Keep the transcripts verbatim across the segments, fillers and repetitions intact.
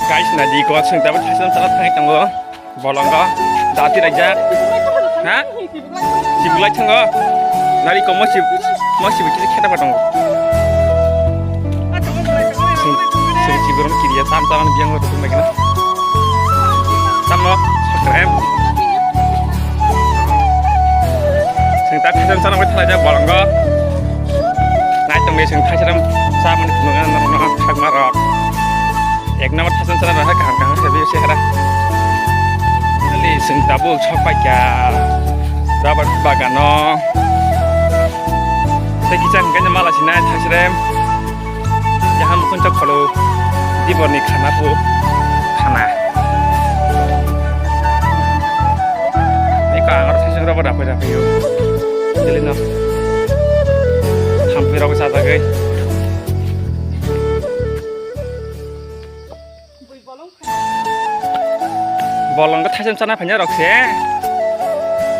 Guys, na di ko sing tabuk thaisam sala thang tongo. Bolongo dati raja. Ha? Sibulai thango. Nari ko mosi mosi bichi kheta ba tongo. Sing sing siburum kiriya tam tam biang lo tung lagi na. Tam lo subscribe. Sing tak thaisam sala thang ja bolongo. Nai tong sing thaisam sa mani tunga na thak marok. Ek number thasan chana rok kaham kaham khe se hara. Ali sing tabuk sok paikha rubber bagano. Tei kisa hwnkhe mala sinai thaisrem. Yahan mukun chok kholo diborni khana pu khana. Eka ang thaisrem rubber rapai rapai yo. Jelino. Thampui rok sajagwi. Bolong khe thaisam chana phaina rok se.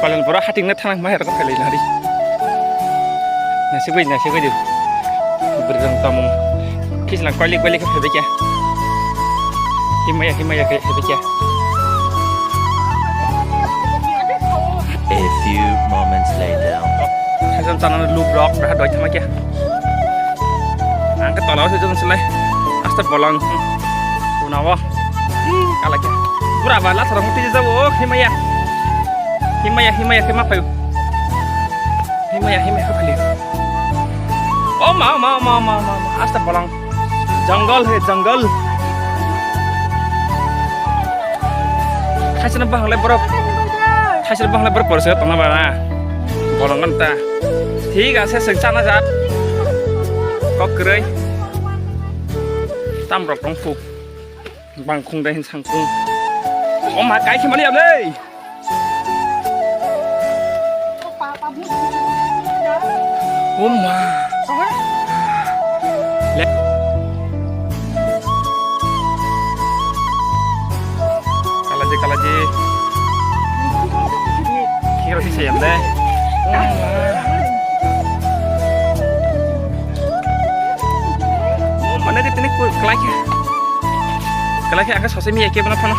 Kolen boro hating na thang mai rok khailai nari. Nasi bai nasi bai di. Beri rang tamung. Kisna koili koili khe phebe kya. Himaya himaya khe phebe kya. A few moments later. Thaisam chana lub rok dah doi thama kya. Ang ke tola se jom selai. Asta bolong. Unawa. Kala kya. Pura bala sarang muti jabo himaya. Himaya himaya khe ma phayu. Himaya himaya khe phali. O ma ma ma ma ma. Asta bolong. Jungle he jungle. Thaisrem bahang le borok. Thaisrem bahang le borok porse tongna bana. Bolong kan ta. Thik ase seng chana jat. Kok kwrwi. Tam rok tong phu. Bang khung dai hin sang khung. O ma kai khimani ablei. O ma. Le. Kalaji, kalaji. Kiro si sayam de. O ma. O ma, nanti tini ku kelai. Kala khe ang khe sosai miya khe bono phano.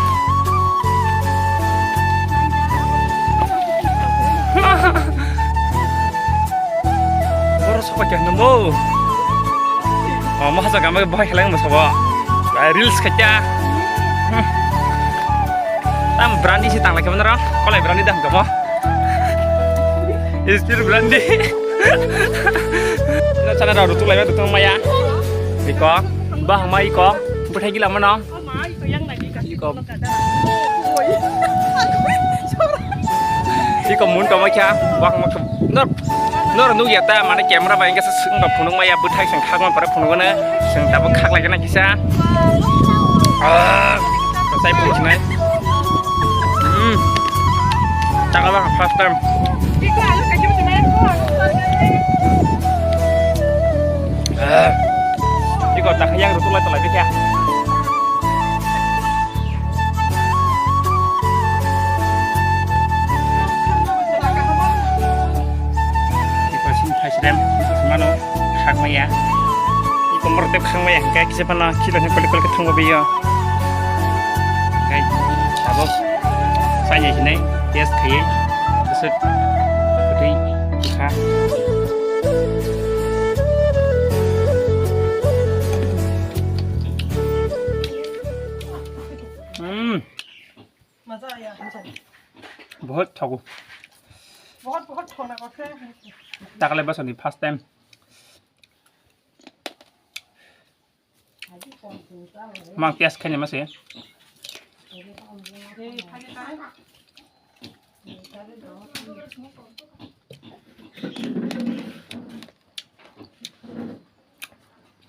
Boro sopa khe hwnwi mo. O, mo hasa gama bohai khelai mo sabo. Reels khacha. Tam brandi si tang lai khe bono ro. Kolai brandi dam kamo. Istir brandi. Na chana ro tu lai tu maya. Iko. Bah mai iko. Bethai gila mano. Iko. Iko mun tongma kha, bak ma kha. Nor, nor nugya ta, mane camera bai khe swng rok phunuk maya, bwthai swng khakma pore phunuk gana, swng tabuk khak lai gana kisa. Ah, sai phunuk sinai. Hmm. Taka ba first time. Ah. Iko ta yang rutu lai talai bikya. Iko sini thai sirem mano khakmaya. Iko mor tep khakmaya hingke kisa phano khilo hingke kolik kolik thangbo biyo. Kai abo sanya hinai test khaiye. Besok putri kha. Hmm. मजा आया, अच्छा। बहुत ठाकु। बहुत, बहुत ठंडा कॉफी है। Takle basoni first time. Mang test khaini mase.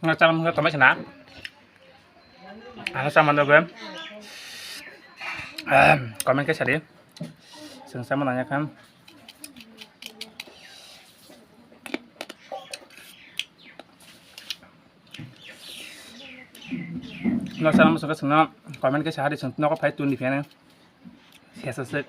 Nga chama mungsa tongma sina. Asa chama dogo. Comment khe sadi. Sengsa mana ya kan. No sana musuka sengna comment khe sadi seng noko phai tuni phene. Sesa se.